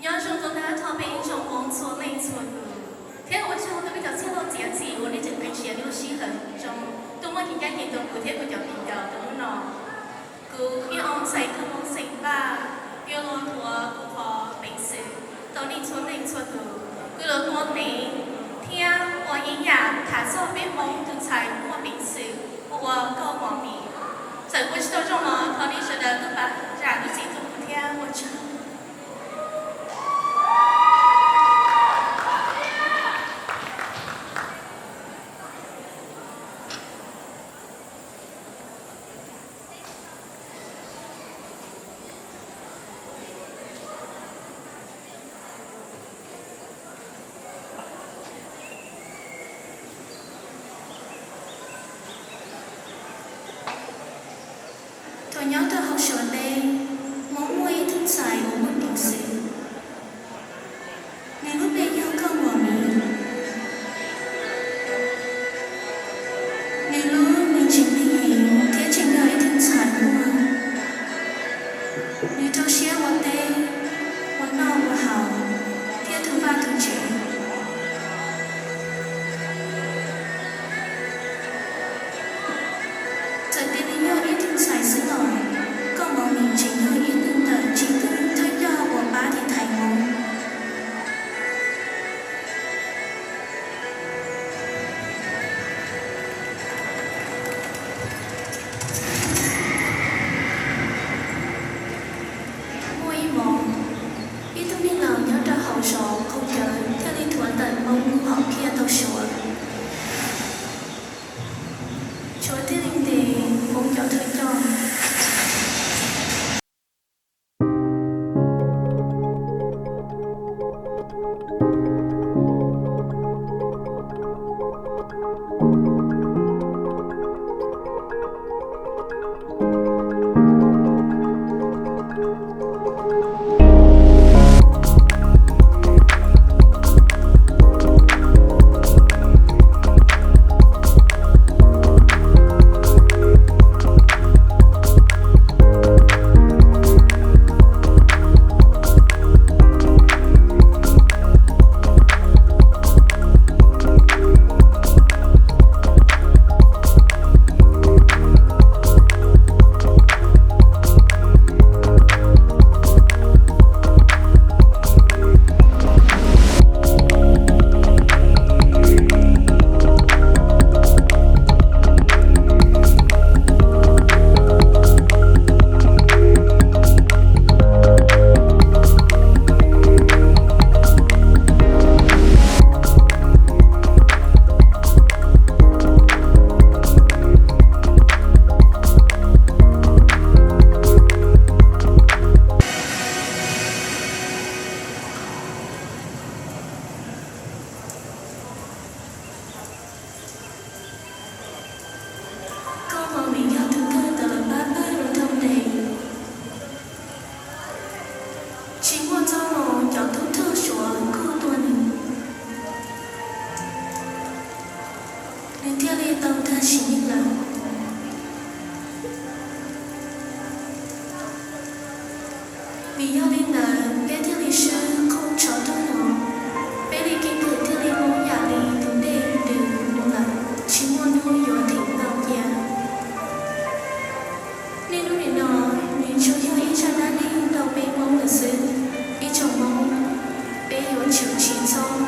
Nyob zoo rau tag nrho peb ib tsoom Hmoob txhua leej txhua tus, thiab ua tsaug rau peb cov txhia leej txiav txim uas nej tseem qee siav lub sij hawm zoo tuaj muaj kev ncaj ncees rau kuv thiab kuv cov viv ncaus rau hnub no. Kuv yog Hmoob Xais Koj Hmoob xeem Vaj, yuav los ua kuv qhov peev xwm rau nej txhua leej txhua tus, kuv los ua nev thiab ua ib yam tham txog peb Hmoob tus ntxhais muaj peev xwm hu ua Nkauj Mos Mis. Txawm kuv tsis tau zoo los thov nej sawv daws kuj pab zam lub txim rau kuv thiab ua tsaug. Thaum nyob rau hauv Suav teb, Hmoob muaj ib tug ntxhais uas muaj peev xwm. Nws lub npe yog Nkauj Mos Mis. Nws lub npe tseem neeg heev thiab tseem yog ib tug ntxhais muaj. Nws rau siab ua teb, ua noj ua haus, thiab tu vaj tu tsev. Txawm tias nws yog ib tug ntxhais xwb los, Nkauj Mos Mis tseem yog ib tug ntawm tsis tug thawj coj uas pab tiv thaiv Hmoob. Muaj ib hmos, ib tug neeg laus nyob rau hauv zos qaum cawv thiaj li thuav tawm Hmoob lub hom phiaj tau Suav. Suav thiaj li ntes Hmoob cov thawj coj. Nkauj Mos Mis yog tus thawj ntawm lawv pab pawg hluas thoob ntev. Tsis muaj txoj hmoo cov tub rog Suav kuj tua nws, nws thiaj li tau tag sim neej lawm. Vim yog li ntawd peb thiaj li swb qhov tsov rog no, peb li keeb kwm thiaj li poob yam li tus dej ntws mus lawm, tsis muaj hnub yuav them tau cia. Niaj hnub nim no, nws tsuas yog ib zaj dab neeg rau peb Hmoob lawm xwb. Ib tsoom Hmoob, peb yuav tsum tsis txhob